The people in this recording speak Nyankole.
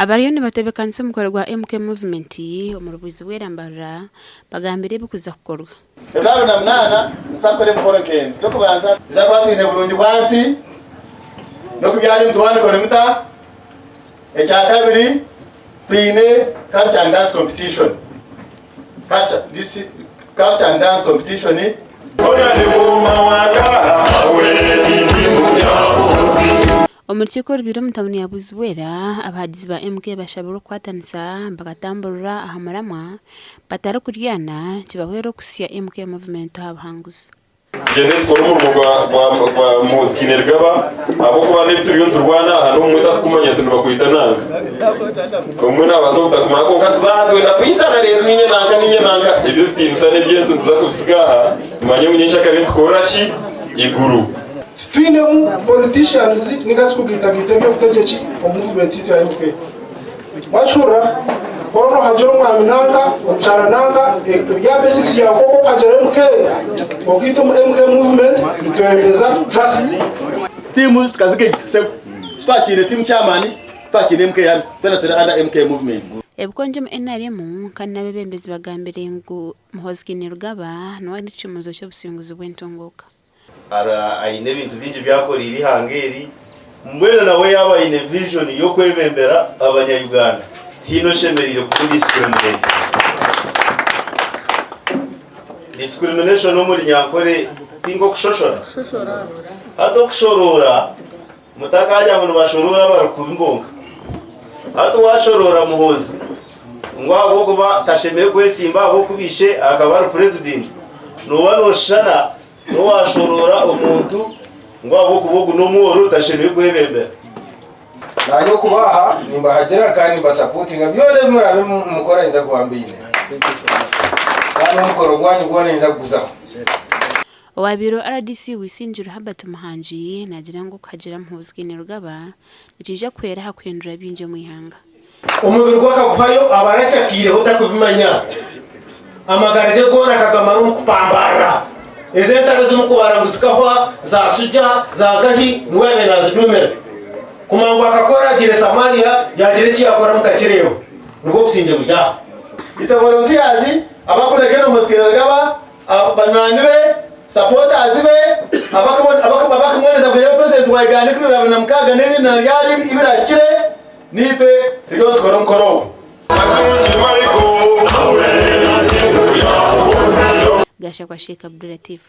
Abariyo nibatebekanisa omukoro gwa MK Movement omuri Bwizibwera Mbarara bagambire ebikuza kukorwa. Ebiro 28 nituza kukora emikoro nk'enu. Eky'okubanza, nituza kuba twine burungi bwansi n'okubyara emituhandiko nimuta. Ekyakabiri, twine culture and dance competition. Culture, this culture and dance competition. Omu rukiiko orubaire omu tauni ya Buzibwera, abahagizi ba MK bashabirwe okukwatanisa bakatamburira aha muramwa batarikuryana kibahwere okuhitsya MK Movement aha buhanguzi. Tugyende tukore omurimo gwa Muhoozi Kainerugaba ahabw'okuba n'ebi turiyo niturwana aha n'obumwe takukumanya nti nibakwita nanka. Obumwe naabaasa obutakumanya kwonka tuza aha twenda kwitana reero niinye nanka niinye nanka. Ebyo ebitiinisa n'eby'ensi nituza kubisiga aha tumanye ngu nyenkyakare nitukorera ki? Iguru. Titwinemu politicians ninga shi kugaitagaita eby'obutegyeki omu movement yaitu ya MK. Mwakihurira? Hoona ohagira omwami nanka, omukyara nanka, ebya basis yawe kwonka okuhagira MK, ogaita omu MK movement nitwebembeza trust. Tiimu tukazigaita sebo. Titwakiine tiimu chairman, titwakiine MK hanu, twena turi under MK movement. Ebikongi omu NRM kandi n'abeebembezi bagambire ngu Muhoozi Kainerugaba niwe aine ekicumuzo ky'obusinguzi bw'entunguuka. Aine ebintu bingi ebi akoreire eihanga eri, mbwenu nawe yaaba aine vision y'okwebembera abanya Uganda, tihaine oshemereire kumu discriminatinga. Discrimination omuri Nyankore ti nk'okushoshora? Hati okushoroora, mutakagira ngu nibashoroora abari kubi bonka. Hati washoroora Muhoozi ngu ahabw'okuba tashemereire kwesimba ahabw'okuba ishe akaba ari purezidenti, nooba nooshushana n'owaashoroora omuntu ngu ahabw'okuba ogu n'omworo tashemereire kwebembera. Naanye okuba aha nimbahagira kandi nimbasapotinga byona ebi muraabe nimukora ninza kuba mbaine kandi n'omukoro gwanyu gwona ninza kuguzaho. Owaabaire RDC Wisingiro Herbert Muhangi naagira ngu okuhagira Muhoozi Kainerugaba nikiija kuhwera aha kuhindura bingi omu ihanga. Omubiri gwe akaguhayo aba aracakiireho otakubimanya. Amagara ge goona akagamara omu kupambarira. Ezo entaro ezi mukubara ngu zikahwa, za Suja, za nkahi, niwe yaabaire naaziduumira. Kumanya ngu akakora agiire Samaria, yaagira eki yaakora mukakireeba. Nibwo obusingye buri aha. Itwe volunteers abakureka enomo zikairagaba, banywani be, supporters be, abakumwereza ngu yaba president wa Uganda 2026 n'ebindi na ryari ebirahikire, Naitwe turiyo nitukora omukoro ogu. Gashakwa Sheikh Abdulatif.